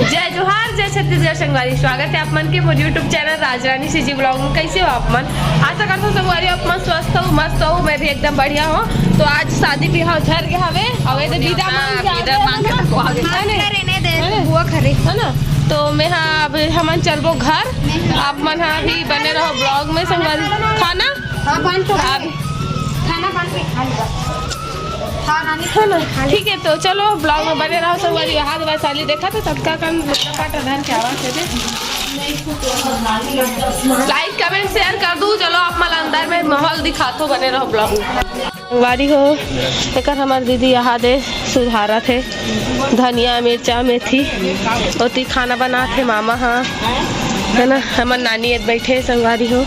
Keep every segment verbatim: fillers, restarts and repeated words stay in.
जय जोहार, जय छत्तीसगढ़ संगवारी, स्वागत है आप मन के मोर YouTube चैनल राजरानी सीजी ब्लॉग में। कैसे हो आप मन? आशा करता हूँ संगवारी आप मन स्वस्थ हो, मस्त हो, मैं भी एकदम बढ़िया हूँ। तो आज शादी बिहाव झर गे हवे, अउ एदे बिदा मांग के आ गे हवे ना। है ना? बुआ खरे। है ना? तो मैं हाँ, अब हमन चलबो घर। आप मन हाँ भी बने रहो ब्लॉग में संगवारी। खाना हाँ, बन तो आप खाना बन के खा लेगा। हाँ, रानी है ना? ठीक है, तो चलो ब्लॉग में बने रहो संगवारी। यहाँ वैशाली देखा तो सबका कन पाटा धन के आवाज दे दे। लाइक, कमेंट, शेयर कर दू। चलो आप मन अंदर में माहौल दिखाथो, बने रहो ब्लॉग में। संगवारी हो, एकर हमर दीदी यहाँ दे सुधारत हे, धनिया, मिर्चा, मेथी, ओती खाना बनात हे मामा हाँ, है ना? हमर नानी एद बैठे हे संगवारी हो।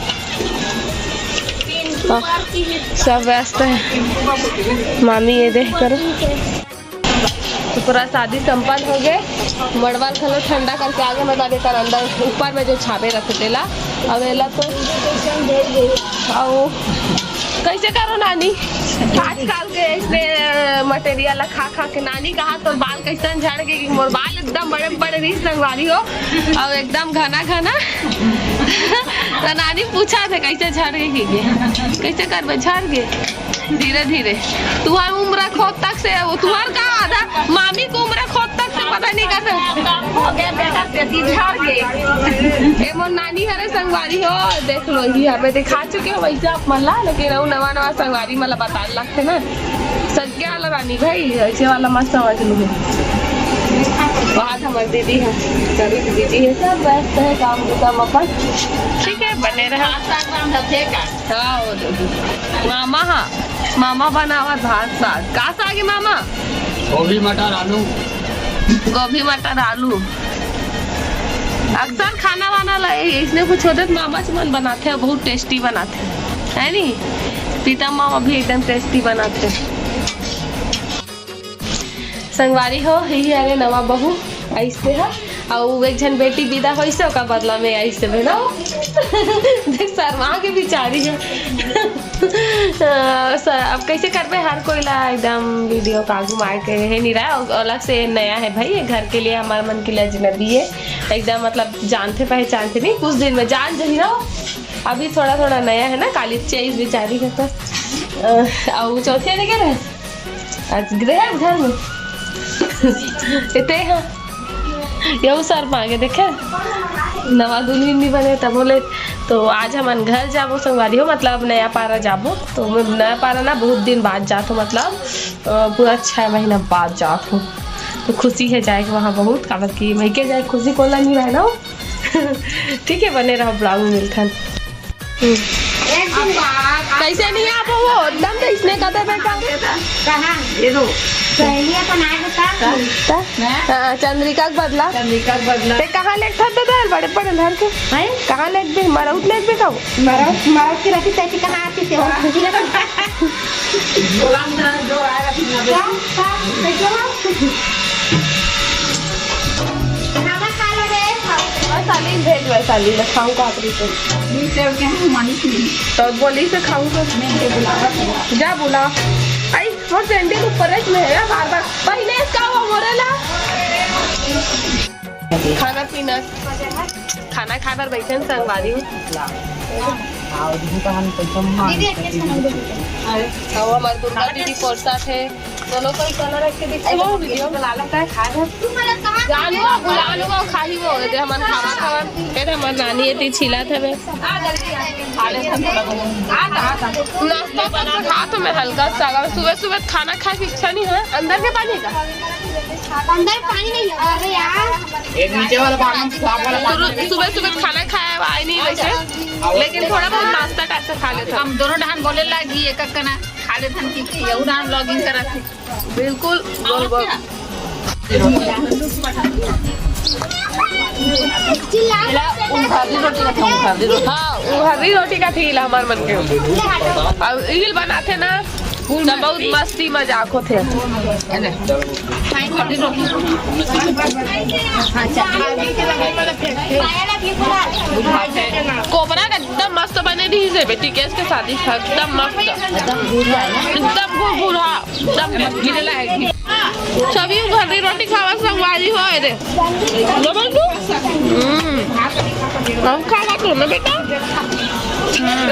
सब व्यस्त है। मामी ये देख करो। तो पूरा शादी संपन्न हो गए। मड़वा ल घलो ठंडा करके आ गए, मतलब एकर अंदर ऊपर में जो छापे रखे तेला। अब एला तो, अउ कैसे करो नानी, आजकल के इसने मटेरियल ला खा खा के। नानी कहा तोर बाल कैसन झड़ गए? कि मोर बाल एकदम बड़े बड़े रही संगवारी हो, अउ एकदम घना घना। तो नानी पूछा थे कैसे झड़ गए, कि कैसे करबे, झड़ गए धीरे धीरे। तुहार उम्र खोद तक से, वो तुहार का आधा मामी को उम्र खोद तक से पता नहीं कर हो गया बेटा, तेती झड़ गए। ए मोर नानी हरे संगवारी हो, देख लो ही हमें दिखा चुके हो वैसे आप मन ला, लेकिन अउ नवा नवा संगवारी मन ला बता लगथे ना। सज्ञा वाला रानी भाई, ऐसे वाला मत समझ लो। वहाँ तो हमारी दीदी है, सभी दीदी है, सब व्यस्त है काम के काम अपन। ठीक है, बने रहा। हाँ, वो दीदी। मामा हाँ, मामा बनावा भात साग। का साग है मामा? गोभी मटर आलू। गोभी मटर आलू। अक्सर खाना वाना ला इसने कुछ होते तो मामा जी मन बनाते हैं, बहुत टेस्टी बनाते हैं, है नी? प्रीतम मामा भी एकदम टेस्टी बनाते हैं। संगवारी हो, ही हरे नवा बहू आइस ते ह, अउ एक झन बेटी विदा होइस हे, ओकर बदला में आइस हे ना। देख, शर्मा के बिचारी हो। अ, स-, अब कैसे करबे, हर कोई ला एकदम वीडियो का घुमाए के हे नी रहा, अलग से नया है भाई, ये घर के लिए, हमारे मन के लिए अजनबी है एकदम, मतलब जानते पहचानते नहीं, कुछ दिन में जान जही रहो, अभी थोड़ा थोड़ा नया है ना, काली चेंज बिचारी है तो। अ, अउ चौथी नहीं कह रहे? आज गृहस्थ घर में। एते हाँ। यहू सर मांगे देखे। नवा दुल्हिन नहीं बने तब बोले, तो आज हमन घर जाबो संगवारी हो, मतलब नया पारा जाबो। तो मैं नया पारा ना बहुत दिन बाद जात हो, मतलब, अ, पूरा छह महीना बाद जात हो। तो खुशी है जाए के वहाँ बहुत, काबर कि मैं के जाए खुशी कोला नहीं रहे ना। ठीक है, बने रहो, ब्लॉग में मिलथन। हम्म। एक दिन कैसे नहीं आबो वो? एकदम तो इसने कदे बेटा। कहाँ? ये दो। सहेली अपन आए बता। हाँ, चंद्रिका के बदला। चंद्रिका के बदला। ते कहाँ लेट था दादा? बड़े बड़े धर के। हैं? कहाँ लेट भी? मरउत लेट भी खाओ। मरउत, मरउत की रहती तैसी कहाँ आती थे? और खुशी रहती। गुलाम धन जो आएगा, ठीक है। क्या? क्या? कैसे हो? खाना खा लो रे, खाओ। वैशाली भेज, वैशाली ला खाऊं का अपनी तो। नीचे के हैं, मालिक नहीं। तो बोली से खाऊं तो। नहीं, ये बुलावा तो। जा बुला। आई, मोर पेंटी के ऊपर रख में है बार बार। पहले इसका वो मोरेला। खाना पीना, खाना खाए बर बैठे हैं संगवारी। आओ, दीदी का हम कैसे मान दीदी, एक चीज समझ लो। अब हमारे दुर्गा दीदी परसा थे। चलो, कोई चला रख के दिखाओ, वीडियो बना लेता है, खा ले। जानू, बुलानू, खाही वो, दे हमन खावा खावा। ए, हमर नानी एती छिला थे बे। नाश्ता तो खात हो मैं हल्का सा, अगर सुबह सुबह खाना खाए की इच्छा नहीं है, अंदर के पानी का? अंदर पानी नहीं है। अरे यार। एक नीचे वाला पानी, साफ वाला पानी। सुबह सुबह खाना खाया, आए नहीं वैसे, लेकिन थोड़ा बहुत नाश्ता टाइप से खा लेता। हम दोनों डहान बोले लागी, एक एक कना खा लेथन कि यहू डहान vlogging करत हे। बिल्कुल, गोल, गोल। चिल्ला। हाँ, उघारी रोटी का थी ला हमार मन के। अब रील बनाते ना, तो बहुत मस्ती मजाक होते। कोबरा का एकदम मस्त बने रही से बेटी, केस के शादी एकदम मस्त, एकदम भुरभुरा, एकदम गिरे लायक। छवि घर दी रोटी खावा, संगवारी हो रे। Double two. हम्म। हम खावा तो ना बेटा। हम्म।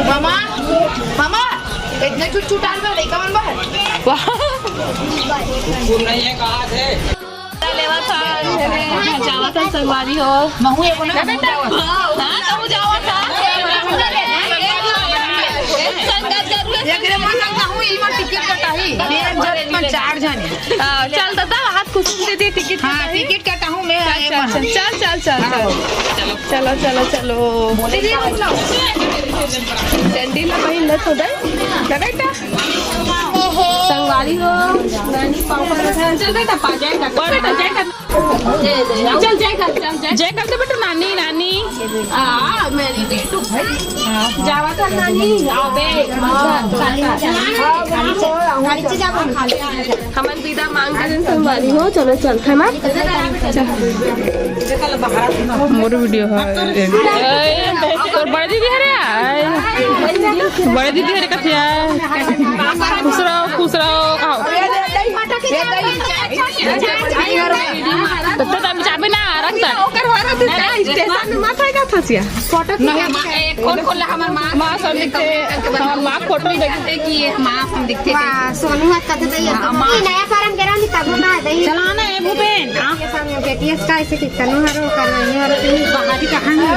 मामा, मामा, इतने छुट छुट आल में लइका मन बाहर। वाह। कुकुर नहीं है, कहाँ थे? लेवा था, जावा था संगवारी हो। महू एगो ना, ना बेटा। हाँ, कहूँ जावा था। संगत जरूर है। एकरे मन संग कहूँ, ई मोर टिकट कटाही। मेरे जरूर मन चार जने। हाँ, चल दादा, हाथ खुश दे दे, टिकट हाँ, कटाही। टिकट कटाहूँ मैं, चल, आए चल, मन। चल, चल, चल, चल, हाँ। चल। चलो, चलो, चलो। दीदी, रुक लो। सैंडल ला पहिन ले तो दे। ना बेटा। संगवारी हो। चल बेटा, पा जाएगा। पा बेटा, जाएगा। चल, जय कर, चल, जय। जय कर दे बेटा, नानी, नानी। आ, मेरी बेटू। जावा कर नानी, आवे। हमन विदा मांग के दिन संगवारी हो, चलो चलथे ना। मोर वीडियो है। ए, तोर बड़े दीदी हरे आय। बड़े दीदी हरे कथिया। खुश रहो, खुश रहो, आओ। तो, तो हम चाबी ना रख दे। ओकर वाला तू का स्टेशन में मत आएगा फंसिया। फोटो नहीं, माँ, ए, कौन कौन ला हमार माँ? माँ सब लिखते, हमार माँ फोटो देख। कहते कि ये माँ हम दिखते थे। वाह, सोनू आज कहते थे ये हाँ, माँ। ये नया फार्म के रहा नहीं तब ना दही। चलाना है भूपेन, हाँ। ये सब केटीएस का ऐसे कितना हरो कर रहे हैं और तुम बाहर ही कहाँ है?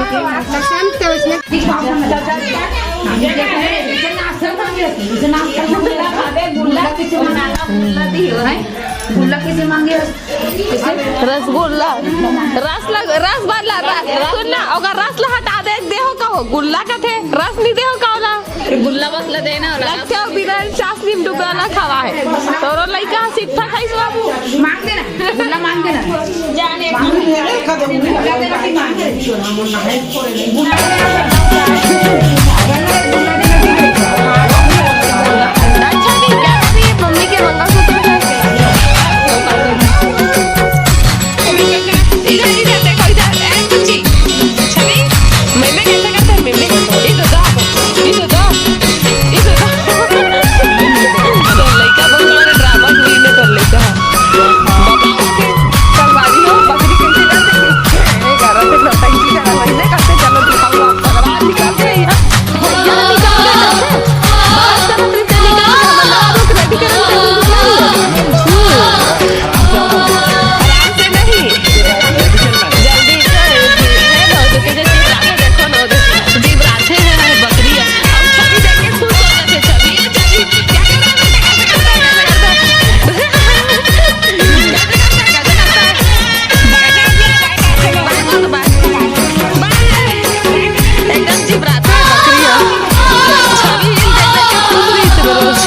तो शाम तो उसमें गुल्ला किसे मांगे? गुल्ला किसे मांगे? रसगुल्ला, रस लग, रस वाला, रस, सुन ना, अगर रस ला हटा दे, देहो का हो? गुल्ला का थे, रस नहीं देहो का होला? गुल्ला बस ला देना होला। लगते हो बिना चाशनी में डुबा ना खावा है। तोरो लइका सिट्ठा खाइस बाबू। मांग देना, गुल्ला मांग देना। जाने अच्छा, ठीक है, अभी ये मम्मी के मंगलसूत्र है। इधर, इधर देखो, इधर। ए, बुच्ची, छवि, मेमे कैसे करते हैं? मेमे, इधर दो, इधर दो, इधर दो। तो लइका बहुत बड़े ड्रामा क्वीन है, तो लइका। बाबा, संगवारी हो, बकरी कैसे करते हैं? ए, घर पे नौटंकी करा, वैसे करते, चलो दिखाओ आप, तलवार निकाल के यहाँ। यहाँ निकाल के करते। बाहर से हम रिश्ते निकाल के हमारे लोगों को रेडी करते हैं। हम्म। आराम से नहीं। जल्दी से, है ना, तो किधर जीव राखे देखो ना, उधर जीव राखे है, है बकरी है। अब छवि देख के खुश हो जाते, छवि, ये छवि, क्या करता है, कैसे करता है, कैसे करता है? एकदम जिबरात है बकरी है। छवि हिल देख देख के खुश रही थी रोज।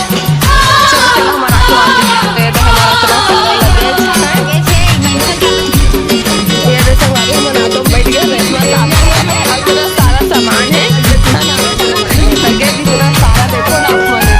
चलो, चलो, हमारा तो आ गया। ये तो हमारा इतना सारा लगेज है। ये देखो, हमारे मना तो बैठ गया, रेशमा साहब। और इतना सारा सामान है। लगेज इतना सारा देखो ना, हमारे।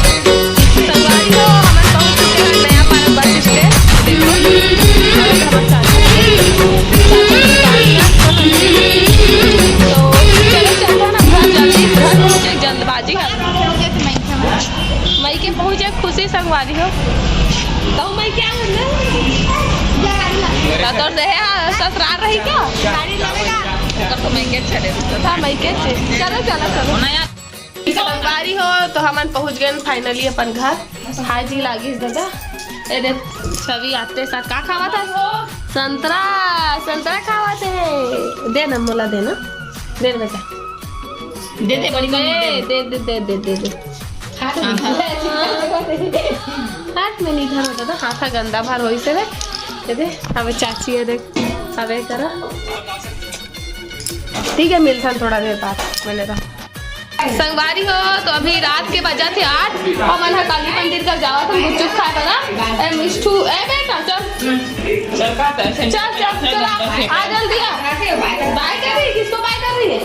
संगवारी हो, हमन पहुंच चुके हैं नया पारा बस स्टैंड। देखो, हमर चाचा जी, चाचा जी गाड़ी है। तो चलो, चलते हैं ना घर, जल्दी घर पहुंचे, जल्दबाजी है। मइके पहुंचे, खुशी संगवारी हो। तो मइके आ गए ना? तो तोर देहे हा ससुराल रही क्या? गाड़ी लगेगा। तो मइके चले। हाँ, मइके चले। चलो, चलो, चलो। संगवारी हो, तो हमन पहुंच गए finally अपन घर। हाय जी लागिस दादा। ए दे, छवि आते साथ का खावत है? संतरा, संतरा खावत है। दे ना, मोला दे ना। दे ना बेटा। दे दे, बड़ी मम्मी, दे दे। दे दे दे दे दे दे। हाथ में नहीं धर होता था, हाथ गंदा भार होई से रे। दे दे। अब चाची है देख, अब ये करा। ठीक है, मिलथन थोड़ा देर बाद, मैंने कहा। संगवारी हो, तो अभी रात के बजा थे आठ और मन ह काली मंदिर कर जावा था गुपचुप खाए बना। ए मिष्ठू, ए बेटा, चल। चल, चल, चल, आ जल्दी आ। बाय कर रही है, किसको बाय कर रही है?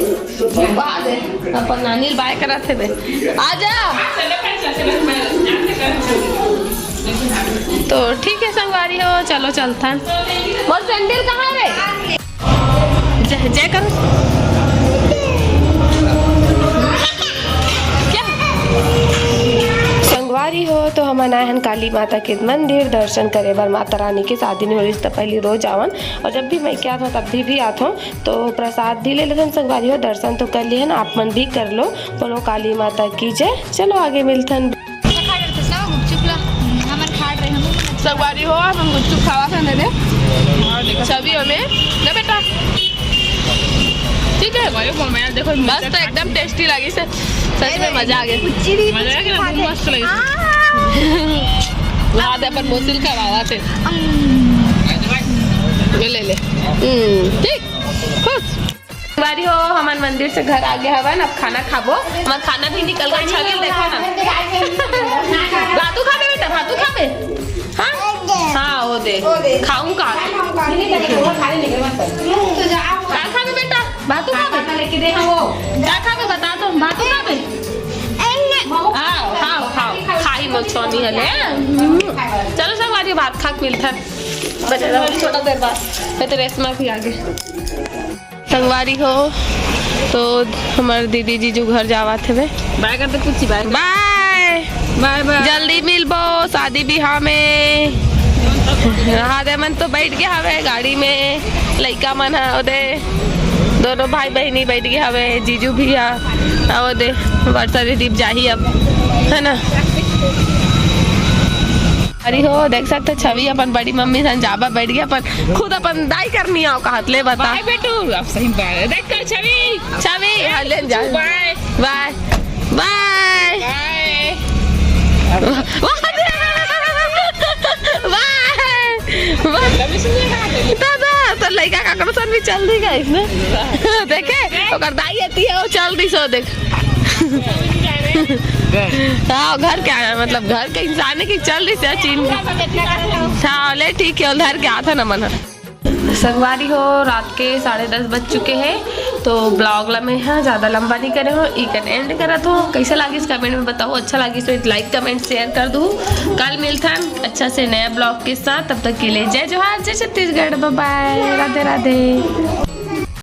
बाय दे, अपन अनिल बाय करा थे बे। आ जा। तो ठीक है संगवारी हो, चलो चलथन। मोर सैंडल कहाँ रे? जय, जय करो। क्या? संगवारी हो, तो हमन आए हन काली माता के मंदिर दर्शन करे बर। माता रानी के शादी नहीं हो रही, तो पहली रोज आवन, और जब भी मैं क्या था तब भी, भी आत हूँ, तो प्रसाद भी ले लेथन संगवारी हो, दर्शन तो कर लिहन, आप मन भी कर लो। बोलो काली माता की जय। चलो आगे मिलथन। गुपचुप ला, हमन खा रहे, हम संगवारी हो, हम गुपचुप खावा था ने। छवि हमें ना बेटा, ठीक है। भाई, वो मैं देखो, मस्त, एकदम टेस्टी लगी से, सच में मजा आ गया। कुछ भी मजा आ गया, मस्त लगी। हाँ, दे अपन मोसिल खवावा थे। ले ले। हम्म, ठीक। खुश। बारी हो, हमन मंदिर से घर आ गए हवन, अब खाना खाबो। हमर खाना भी निकल गए, छवि देखो ना। भातू खाबे बेटा, भातू खाबे? हाँ? हाँ, वो दे। खाऊं का? का खाबे बेटा? भातू खाबे? का खाबे बता तो, भातू खाबे? हाँ, हाँ, हाँ, खाई मोर छोनी हले। चलो संगवारी, भात खा के मिलथन। बचे रहो थोड़ा देर बाद, मैं तो रेशमा भी आ गए। संगवारी हो, तो हमर दीदी जीजू घर जावत हवे। बाय कर दे कुछ, बाय। बाय। बाय बाय। जल्दी मिलबो शादी बिहाव में। हाँ, दे मन तो बैठ गया हवे गाड़ी में, लइका मन ह ओदे, दोनों भाई बहिनी बैठ गया हवे, जीजू भी हा, आ ओदे वर्षा दीदी जाही अब, है ना। अरे हो, देख सकते छवि अपन बड़ी मम्मी सन जाबा बैठ गया, अपन खुद अपन दाई करनी आओ कहत ले बता। बाय बेटू, अब सही बाय। देख कर छवि। छवि, हाँ, ले जा। बाय। बाय। बाय। बाय। बाय। बाय। दादा, तो लइका काकरो सन भी चल दी गाइस ने। देखे, ओकर दाई आती है, वो चल दी सो देख। हाँ, घर क्या है, मतलब घर के इंसान है कि चल दी से चीन। हाँ, ले ठीक है, उधर क्या था ना मन। संगवारी हो, रात के साढ़े दस बज चुके हैं, तो ब्लॉग ला मैं हाँ ज़्यादा लंबा नहीं करे हो, इकन एंड करत हो। कैसे लागिस कमेंट में बताओ, अच्छा लागिस तो लाइक कमेंट शेयर कर दो। कल मिलथन अच्छा से नया ब्लॉग के साथ, तब तक के लिए जय जोहार, जय छत्तीसगढ़, बाय बाय, राधे राधे।